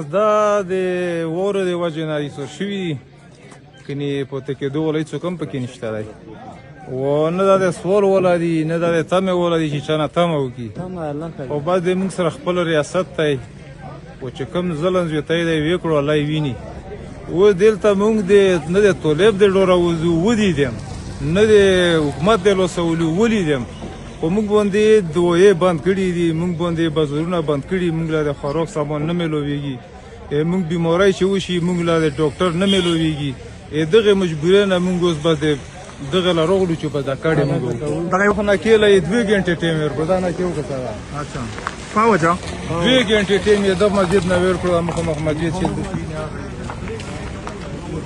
دا د واورو د وجې نه ایسور شوي دي، کنې په تکېدو والا هېڅوک هم پکې نشته دی، و نه دا د سوال والا دي، نه دا د تمې والا دي چې چا نه تمه وکړي. خو بس د موږ سره خپل ریاست دی، او چې کوم ظلم زیاتی دی ویې کړو، الله یې ویني. اوس دلته موږ د نه د طالب د ډوره وځو ولیدم، نه د حکومت د لوسولو ولیدم، خو موږ باندې دوایې بند کړي دي، موږ باندې بازارونه بند کړي، موږ له د خوراک سامان نه میلویږي، موږ بیماری چې وشي موږ له د ډاکټر نه میلویږي. دغه مجبورۍ نه موږ اوس بس دغه له راغلو چې بس دا کډې موږ وکړو. دغه خو نکې له یې 2 ګنټې ټایم ورکړو، دا نکې وکړه. اچھا، په وجه 2 ګنټې ټایم یې د مسجد نه ورکړو، مخ مسجد چې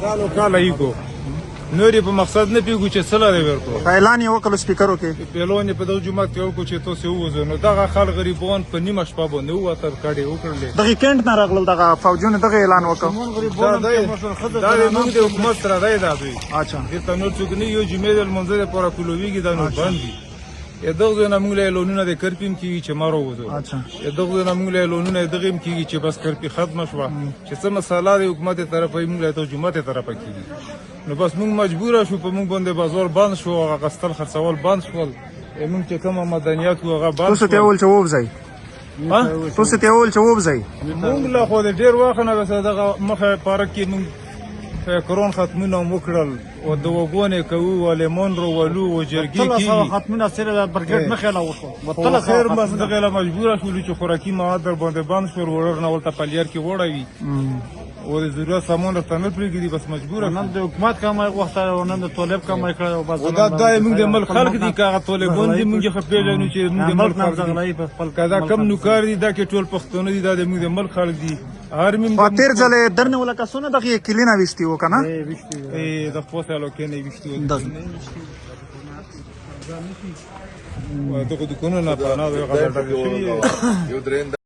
دا لو کاله یې کو نور یې په مقصد نه پیږو چې څه لري ورکړو. اعلان یې وکړ سپیکرو کې؟ پیلون یې په دغه جومات کې وکړو چې تاسو ووځئ، نو دغه خلک غریبان په نیمه شپه باندې ووتل، کډې وکړلې. دغه کینټ نه راغلل، دغه فوجونه دغه اعلان وکړ. دا دی، دا دی موږ د حکومت سره دی دا دوی. دلته نور څوک نه، یو جمعې د لمانځه لپاره کولویږي، دا نور بند دي. دغه ځای نه موږ له اعلانونه د کرپیم کېږي چې ما راووځو. دغه ځای نه موږ له اعلانونه دغه هم کېږي چې بس کرپي ختمه شوه، چې څه مسله د حکومت طرفه موږ له جومات طرفه کېږي. نو بس موږ مجبور شو، په موږ باندې بازار بند شو، هغه غستل خرڅول بند شول، موږ چې کومه مدنیت وو هغه بند. تاسو ته وویل چې ووځئ؟ تاسو ته وویل چې ووځئ؟ موږ له خو د ډېر وخت نه بس دغه مخه پارک کې موږ قرآن ختمونه هم وکړل او دعاګانې کوو، عالمان راولو او جرګې کېږي. ختمونه سره د برګډ مخې لا وشو. خو خیر، بس دغه له مجبوره شولو چې خوراکي مواد در باندې بند شول، وړر نه ورته پلیر کې وړوي او د ضرورت سامان راته نه پرېږدي، بس مجبوره. نن د حکومت کومه غوښته او نن د طالب کومه کړه او بس. او دا دا موږ د ملک خلک دي، که هغه طالبان دي، موږ یې ښه پېژنو چې موږ د ملک خلک دي. که دا کم نوکار دي، دا کې ټول پښتانه دي، دا د موږ د ملک خلک دي. هر مين په تیر ځلې درنه ولا کسونه دغه کلینا وشتي وکنه؟ د خپل علاقې نه وشتي دغه دکانونه په نه غزل شوي. یو درین.